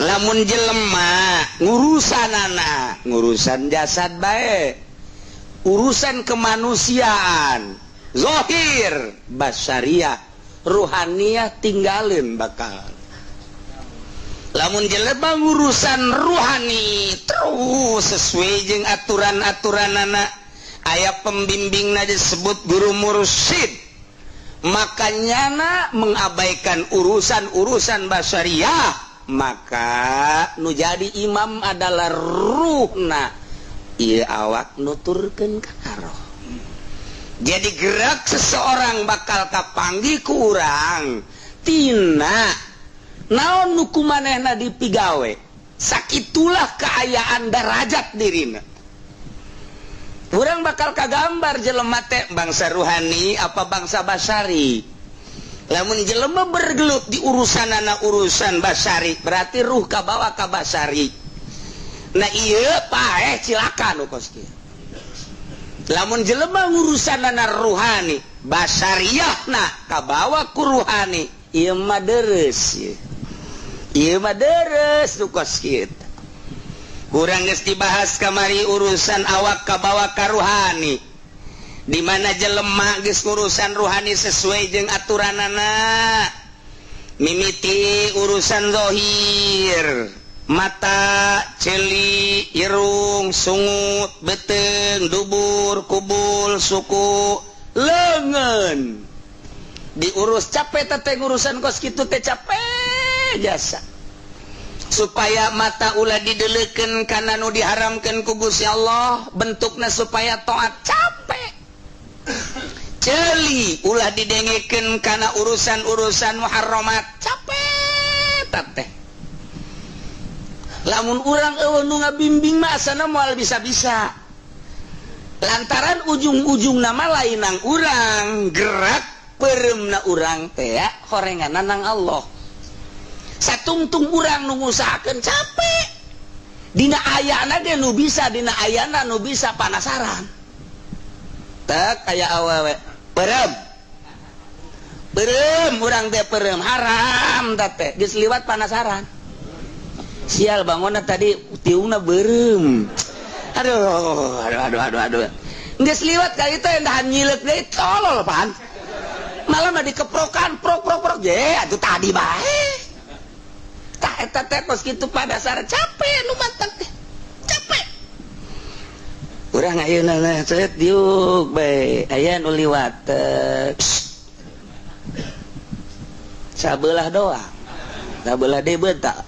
Lamun jelema ngurusan anak, ngurusan jasad bae, urusan kemanusiaan zohir basyariah, ruhaniah tinggalin bakal. Lamun jelema urusan ruhani terus sesuai jeung aturan-aturan anak, aya pembimbing disebut guru mursyid, makanya na mengabaikan urusan-urusan basyariah, maka nu jadi imam adalah ruhna. Ieu awak nuturkeun ka roh. Jadi gerak seseorang bakal kapanggih ku urang tina naon nu ku manehna dipigawe, sakitulah keayaan derajat dirina. Urang bakal kagambar jelema teh bangsa ruhani apa bangsa basari. Lamun jelema bergelut di urusan anak, urusan basari, berarti ruh kabawa ka basari. Nah, iya paeh, cilaka nu kos kieu. Lamun jelema urusan anak ruhani, basariah, nah kabawa ku ruhani, ieu mah deres ieu, ieu mah deres nu kos kieu. Kurang geus dibahas kamari urusan awak kabawa ka ruhani, di mana jelema geus urusan ruhani sesuai jeung aturanana, mimiti urusan zohir, mata, ceuli, irung, sungut, beuteung, dubur, kubul, suku, leungeun diurus. Capek teh urusan kos kitu teh, capek jasa, supaya mata ulah dideleukeun kana nu diharamkeun ku Gusti Allah, bentukna supaya taat, capek. Ceuli ulah didengekeun kana urusan-urusan muharramat, capek teh. Lamun urang euweuh nu ngabimbing mah asana moal bisa-bisa, lantaran ujung-ujung nama lainang urang gerak peureumna urang teh ya, horengan nang Allah. Satungtung urang nu ngusahakeun capek, dina ayana ge nu bisa, dina ayana nu bisa panasaran tek aya awewe peureum, peureum urang teh, peureum haram teh. Geus liwat panasaran, sial, bangunna tadi tiungna beureum, aduh aduh aduh aduh aduh. Geus liwat kali itu endahan nyileuk deui, tolol pan, malah mah dikeprokan, prok prok prok je atuh tadi bae. Tah, eta teh kos kitu pada dasar capek nu matak teh, capek. Urang ayeuna na cet diuk bae, aya nu liwat sabelah doang, sabelah deui tak.